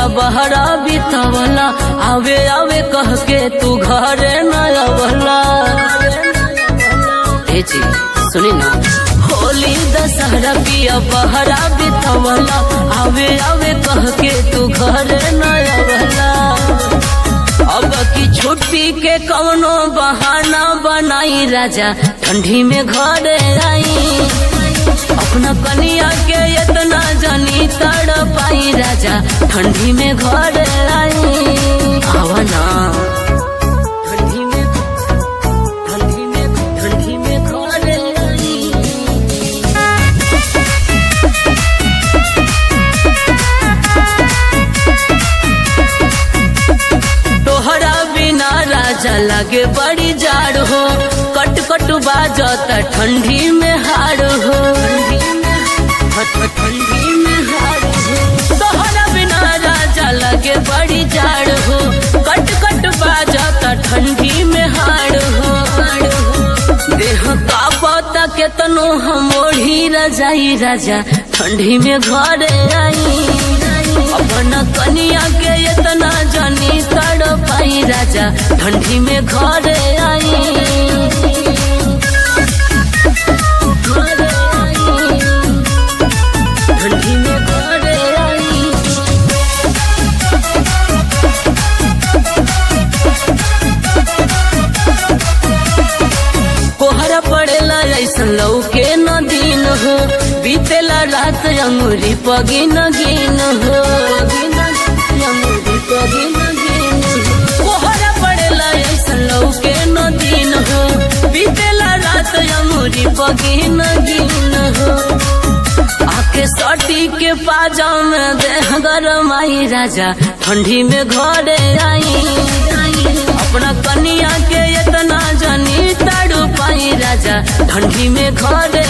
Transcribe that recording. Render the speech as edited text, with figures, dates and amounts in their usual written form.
पिया बहरा बितवला, आवे आवे कह के तू घरे न अवला। ए जी सुनी ना, होली दशहरा पिया बहरा बितवला, आवे आवे कह के तू घरे न अवला। अब की छुट्टी के कवनो बहाना बनाई राजा, ठंडी में घरे आई। अपना कनिया के इतना जानी तड़ पाई राजा, ठंडी में घर आई। आवा ना ठंडी में, ठंडी में, ठंडी में घर आई। तोहरा बिना राजा लगे बड़ी जाड़ हो, कट कट बाजत ठंडी में हाड़ हो, ठंडी में हाड़ हो। तोहरा बिना राजा लगे बड़ी जाड़ हो, कट कट बाजत ठंडी में हाड़ हो। देह कांपता केतनो हम ओढ़ी रजाई राजा, ठंडी में घर आई। अपना कनिया के इतना जानी तड़ पाई राजा, ठंडी में घर आई। घर आई, ठंडी में घर आई। कोहरा पड़ेला ऐसन लौके न दिन हो, बीतेला रात अंगूरी पगिन गिन हो, अंगूरी पगिन गिन हो। कोहरा पड़ेला ऐसन लौके न दिन हो, बीतेला रात अंगूरी पगिन गिन हो। आके सटी के पाजाम में देह गरमाई राजा, ठंडी में घरे आई। अपना कनिया के इतना जानी तड़ पाई राजा, ठंडी में घरे